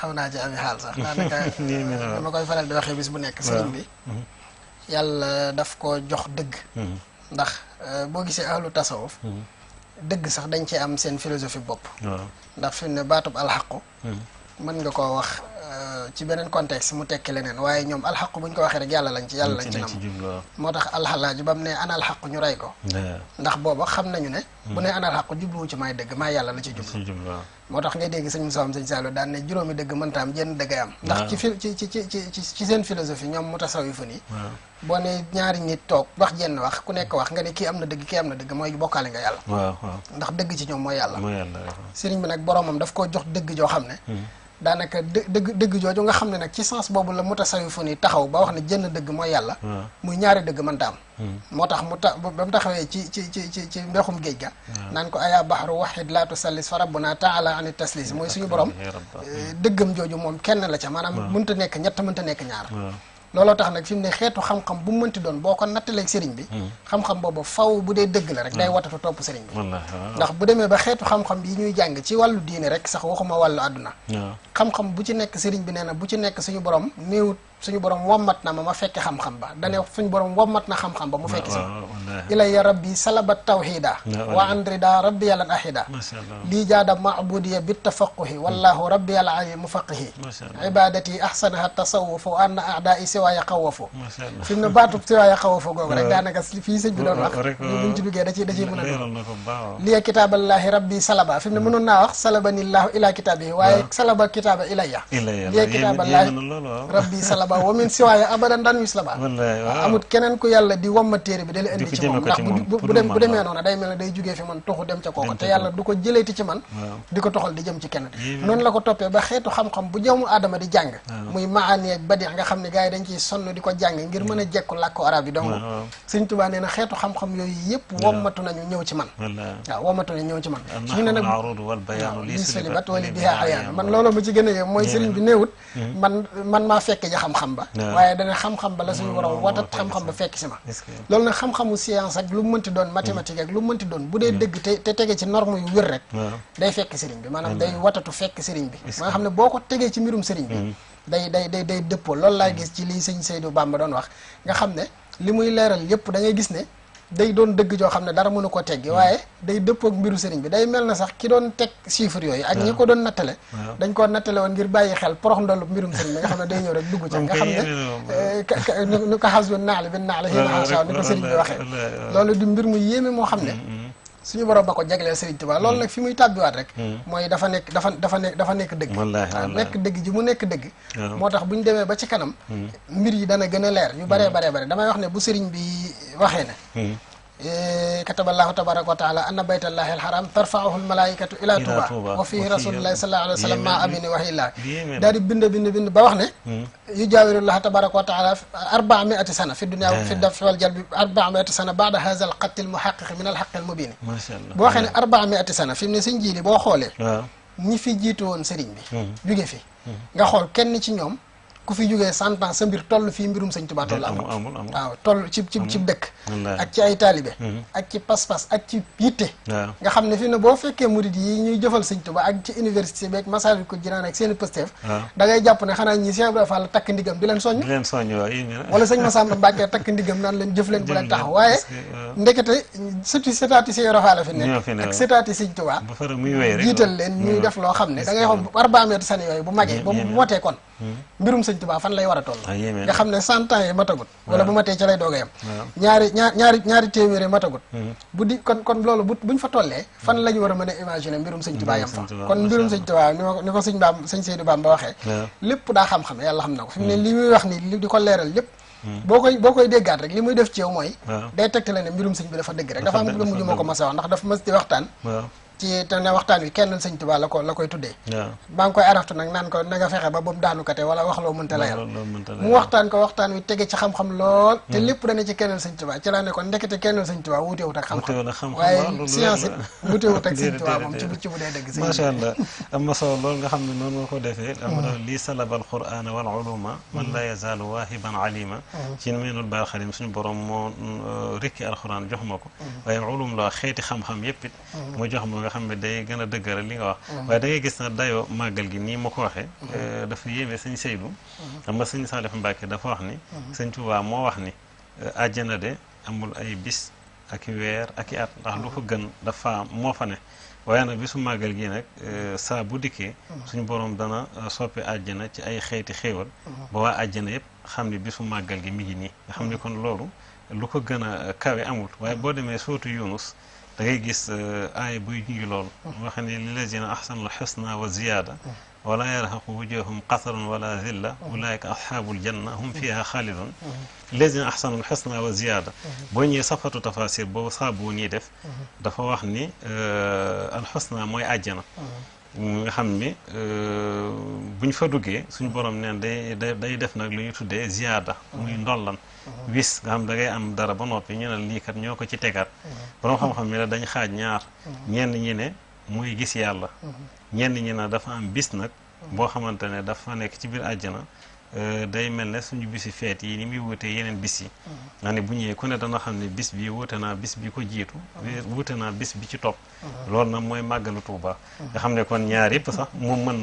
xaw naa ci ami xaal sax daanaka dama koy faral di waxee bis bu nekk sëriñ bi yàlla daf ko jox dëgg ndax boo gisee ahlu tasawuf dëgg sax dañ ci am seen philosophie bopp ndax fi mu ne baatub alxaqu mën nga koo wax ci beneen contexte mu tekki leneen waaye ñoom alxaqu bu ñu ko waxee rek yàlla lañ ci nam moo tax alxalaaju ba mu ne ana alxaqu ñu rey ko ndax booba xam nañu ne bu ne ana alxaqu jubluwu ci maay dëgg maa yàlla la ci jublu moo tax ngay dégg sëñ Moussa sëñ Saliou daan ne juróomi dëgg mënta am jenn dëggay am ndax ci seen philosophie ñoom mutasawwifu ni boo ne ñaari nit toog wax jenn wax ku nekk wax nga ne kii am na dëgg kii am na dëgg mooy bokkaale nga yàlla ndax dëgg ci ñoom mooy yàlla sëriñ bi nag boromam daf koo jox dëgg joo xam ne daanaka dëgg jooju nga xam ne nag ci sens boobu la mutasawwifu ni taxaw ba wax ne jënn dëgg mooy yàlla muy ñaari dëgg mënta am moo tax ba mu taxawee ci mbexum géej ga naan ko aya bahru wahid la tusallis fa rabbuna taala ani taslis mooy suñu borom dëggam jooju moom kenn la ca maanaam mënta nekk ñett mënta nekk ñaar looloo tax nag fi mu ne xeetu xam-xam bu mu mënti doon boo ko nattaleeg sëriñ bi xam-xam boobu faw bu dee dëgg la rek day watatu topp sëriñ bi ndax bu demee ba xeetu xam-xam yi ñuy jàng ci wàllu diine rek sax waxuma wàllu àdduna xam-xam bu ci nekk sëriñ bi nee na bu ci nekk suñu borom néewut suñu borom wommat na ma fekke xam-xam ba dane suñu borom wommat na xam-xam ba mu fekki si ilayya rabbi salabat tawhida wa andrida rabbi yalan ahida lii jaada maabudiya bi tafaquhi wallahu rabbi yal ali mufaqihi ibadati ahsanaha tasawufu wa anna aadai siwaaya xawafu fi mu ne baatu siwaaya xawafu googu rek daanaka fii sëñ bi doon wax buñ ci duggee da ciy mën a doon liya kitaaballahi rabbi salaba fi mu ne mënoon naa wax salabanillahu ila kitaabihi waaye salaba kitaaba ilayya liya kitaaballahi rabbi salaba wa min siwaaya abadan daan wis la ba amut keneen ku yàlla di wamma téere bi dala indi ci moom ndax bu demee noonu day mel ne day jugee fi man toxu dem ca kooku te yàlla du ko jëleeti ci man di ko toxal di jëm ci keneen noonu la ko toppee ba xeetu xam-xam bu jëmu aadama di jàng muy maani ak badi nga xam ne gars yi dañ ciy sonn di ko jàng ngir mën a jekku làkku arab yi donc Sëñ Tuubaa nee na xeetu xam-xam yooyu yëpp wommatu nañu ñëw ci man waaw wommatu nañu ñëw ci man suñu ne nag li solibat wali biha ayaan man loolu mu ci gën a yee mooy sëriñ bi néewut man maa fekk ja xam-xam ba waaye dana xam-xam ba la suñu borom watat xam-xam ba fekk si ma loolu nag xam-xamu science ak lu mu mënti doon mathématique ak lu mu mënti doon bu dee dëgg te tege ci norme yu wér rek day fekk sëriñ bi maanaam day watatu fekk sëriñ bi ma nga xam ne boo ko tegee ci mbirum sëriñ bi day dëppoo loolu laay gis ci lii sëñ Seydou Bamba doon wax nga xam ne li muy leeral yëpp da ngay gis ne day doon dëgg joo xam ne dara mënu koo teggi waaye day dëppoo ak mbiru sëriñ bi day mel na sax ki doon teg chiffre yooyu ak ñi ko doon nattale dañ koo nattale woon ngir bàyyi xel porox ndollu mbirum sëriñ bi nga xam ne day ñëw rek dugg ca nga xam ne ni ko xas bi naali bi naali xii naasa ni ko sëriñ bi waxee loolu di mbir mu yéeme moo xam ne suñu borom ba ko jagleel Sëriñ Tuubaa loolu nag fi muy tàbbiwaat rek mooy dafa nekk dëgg waaw nekk dëgg ji mu nekk dëgg moo tax bu ñu demee ba ci kanam mbir yi dana gën a leer yu baree damay wax ne bu sëriñ bi waxee ne kataballahu tabaraka wa taala anna baytallahi alharam tarfa'uhu almalaikatu ila tuba wa fihi rasulillahi sallallahu alayhi wa sallam ma amini wa illa daal di bind ba wax ne yujaawirullaha tabaraka wa taala 400 sana fi dunya fi daf wal jalbi 400 sana ba'da hadha alqat almuhaqqiq min alhaqq almubin boo waxee ne 400 sana fi mu ne sëñ jiili boo xoolee ñi fi jiitu woon sëriñ bi jóge fi nga xool kenn ci ñoom ku fi jógee 100 ans sa mbir toll fii mbirum sëñ Tuubaa toll amul waaw toll ci dëkk ak ci ay taalibe ak ci pas-pas ak ci yitte nga xam ne fi ne boo fekkee murid yi ñuy jëfal sëñ Tuubaa ak ci université bi ak Masaalikul Jinaan ak seeni pësteef da ngay jàpp ne xanaa ñi Cheikh Ibrahima Fall takk ndigam di leen soññ wala sëñ Massamba Mbacke takk ndigam naan leen jëf leen bu leen taxaw waaye ndekete surtout sétaati Cheikh Ibrahima Fall la fi nekk ak sétaati sëñ Tuubaa jiital leen ñuy def loo xam ne da ngay xool 400 san yooyu bu magee ba mu motee kon mbirum sëñ Tuubaa fan lay war a toll nga xam ne 100 ans yi matagut wala bu matee ca lay doog a yam ñaari téeméeri matagut bu di kon loolu buñ fa tollee fan la ñu war a mën a imaginer mbirum sëñ Tuubaa yam fa kon mbirum sëñ Tuubaa ni ko sëñ Seydou Bamba waxee lépp daa xam-xam yàlla xam na ko fi mu ne li muy wax ni li di ko leeral lépp boo koy déggaat rek li muy def ci yow mooy day tegtale ne mbirum sëñ bi dafa dëgg rek dafa am lu mujj moo ko mas a wax ndax dafa mas di waxtaan ci te ne waxtaan wi kenn sëñ Tuubaa la koy tuddee maa ngi koy araftu nag naan ko na nga fexe ba boobu daanukate wala wax loo mënta layal mu waxtaan wi tege ci xam-xam lool te lépp dana ci kennal sëñ Tuubaa ci laa ne kon ndekete kennal sëñ Tuubaa wuutewut ak xam-xam waaye science it wuutewut ak sëñ Tuubaa moom ci bu dee dëgg macha allah am na solo loolu nga xam ne noonu nga ko defee am na lii salaba alqurana wal uluma man la yazaalu waahiban alima ci meenul baal xadim suñu borom moo rekki alquran jox ma ko waaye ulum la xeeti xam-xam yépp it mu jox ma nga xam ne day gën a dëggal li nga wax waaye da ngay gis na dayoo màggal gi nii ma ko waxee dafa yéeme sëñ Seydou xam nga sëñ Salif Mbacke dafa wax ni sëñ Touba moo wax ni àjjana de amul ay bis ak i weer ak i at ndax lu ko gën dafa moo fa ne waaye nag bisu màggal gi nag saa bu dikkee suñu borom dana soppi àjjana ci ay xeeti xéewal ba waa àjjana yëpp xam ne bisu màggal gi mi ngi nii nga xam ne kon loolu lu ko gën a kawe amul waaye boo demee sootu Yunus da ngay gis aaya buy jungi loolu waxe ne lillazina ahsanul husna wa ziyaada wala yarhaqu wujuhum qatarun wala zilla ulaika ashabul janna hum fiha xaalidun lillazina ahsanul husna wa ziyaada boo ñëwee safatu tafasir boobu saabu nii def dafa wax ni al husna mooy àjjana nga xam ni buñ fa duggee suñu borom neen day def nag lu ñu tuddee ziyaada muy ndollan wis nga xam da ngay am dara ba noppi ñu ne lii kat ñoo ko ci tegaat borom xam-xam mi ne dañ xaaj ñaar ñenn ñi ne muy gis yàlla ñenn ñi ne dafa am bis nag boo xamante ne dafa nekk ci biir àjjana day mel ne suñu bisi feet yi ni muy wutee yeneen bis yi nga ne bu ñëwee ku ne dana xam ne bis bi wuute naa bis bi ko jiitu wuute naa bis bi ci topp loolu nag mooy màggalu Tuuba nga xam ne kon ñaar yëpp sax moom mën naa